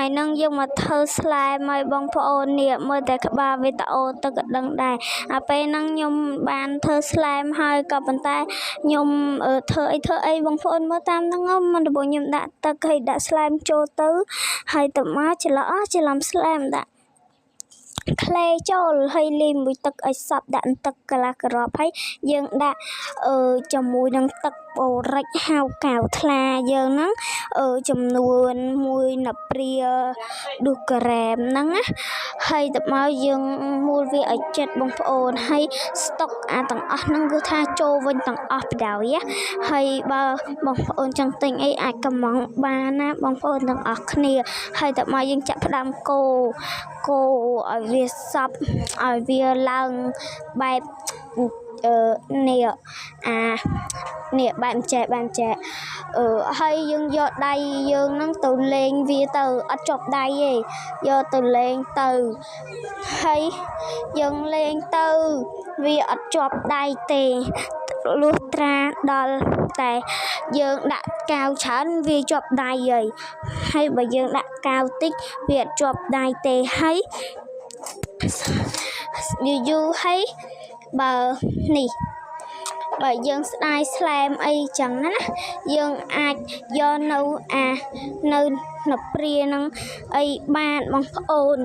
ថ្ងៃហ្នឹងយើងមកធ្វើ slime ឲ្យបងប្អូននេះមើលតែក្បាលវីដេអូទៅក៏ដឹងដែរអាពេលហ្នឹងខ្ញុំបានធ្វើ slime ហើយក៏ប៉ុន្តែខ្ញុំធ្វើអីធ្វើអីបងប្អូនមើលតាមហ្នឹងមិនដំបូងខ្ញុំដាក់ទឹកហើយដាក់ slime ចូលទៅហើយទៅមកច្រឡោះច្រឡំ slime ដាក់ clay ចូលហើយលាយមួយទឹកឲ្យសព្វដាក់ទឹកកន្លះក្របហើយយើងដាក់អឺជាមួយនឹងទឹកបូរិចហៅកៅថ្លាយើងហ្នឹងអឺចំនួនមួយណាព្រាឌូក្រែមហ្នឹងណាហើយទៅមកយើងមូលវាឲ្យចិត្តបងប្អូនហើយស្តុកអាទាំងអស់ហ្នឹងគឺថាចូលវិញទាំងអស់បណ្ដោយហើយបើបងប្អូនចង់ទិញអីអាចកម្មង់បានណាបងប្អូនទាំងអស់គ្នាហើយទៅមកយើងចាក់ផ្ដាំគោគោឲ្យវាសព្វឲ្យវាឡើងបែបអឺនេះអានេះបែបចេះបែបចេះអឺហើយយើងយកដៃយើងហ្នឹងទៅលេងវាទៅអត់ជាប់ដៃទេយកទៅលេងទៅហើយយើងលេងទៅវាអត់ជាប់ដៃទេលុះត្រាដល់តែយើងដាក់កាវច្រើនវាជាប់ដៃហើយហើយបើយើងដាក់កាវតិចវាអត់ជាប់ដៃទេហើយយូរយូរហើយបើនេះបើយើងស្ដាយ slime អីចឹងណាយើងអាចយកនៅអានៅនៅព្រានឹងអីបានបងប្អូន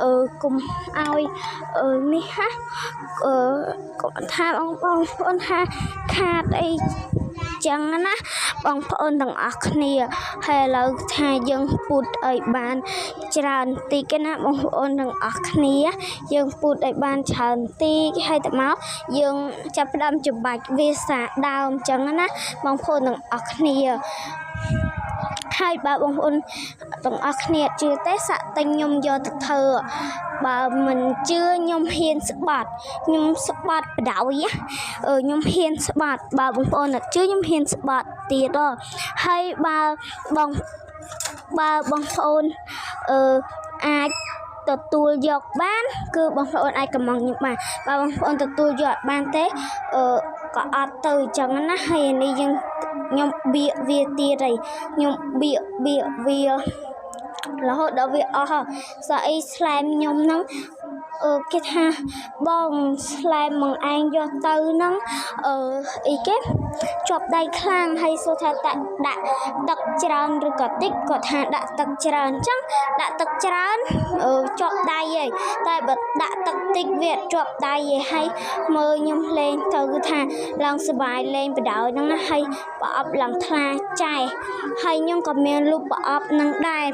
អឺកុំឲ្យអឺនេះហាអឺកុំថាបងបងប្អូនថាខាតអីចឹងណាបងប្អូនទាំងអស់គ្នាហើយឥឡូវថាយើងពូតឲ្យបានច្រើនតិចណាបងប្អូនទាំងអស់គ្នាយើងពូតឲ្យបានច្រើនតិចហើយទៅមកយើងចាប់ផ្ដើមច្បាច់វាសាដើមចឹងណាបងប្អូនទាំងអស់គ្នាហើយបើបងប្អូនទាំងអស់គ្នាជឿទេសាក់ទិញខ្ញុំយកទៅធ្វើបើមិនជឿខ្ញុំហ៊ានស្បាត់ខ្ញុំស្បាត់បដ ாய் អឺខ្ញុំហ៊ានស្បាត់បើបងប្អូនអត់ជឿខ្ញុំហ៊ានស្បាត់ទៀតហើយបើបងបើបងប្អូនអឺអាចទទួលយកបានគឺបងប្អូនអាចកម្មង់ខ្ញុំបានបើបងប្អូនទទួលយកអត់បានទេអឺក៏អត់ទៅអញ្ចឹងណាហើយនេះយើងខ្ញុំបៀកវាទៀតហើយខ្ញុំបៀកបៀកវារហូតដល់វាអស់ស្អី slime ខ្ញុំហ្នឹងអឺគេថាបង slime មកឯងយកទៅហ្នឹងអឺអីគេជាប់ដៃខ្លាំងហើយសួរថាដាក់ដាក់ទឹកច្រើនឬក៏តិចគាត់ថាដាក់ទឹកច្រើនអញ្ចឹងដាក់ទឹកច្រើនអឺជាប់ដៃហើយតែបើដាក់ទឹកតិចវាអត់ជាប់ដៃទេហើយមើលខ្ញុំលេងទៅគឺថាឡើងសប្បាយលេងបដ ாய் ហ្នឹងណាហើយប្រអប់ឡើងថ្លាចែហើយខ្ញុំក៏មានលូបប្រអប់ហ្នឹងដែរ។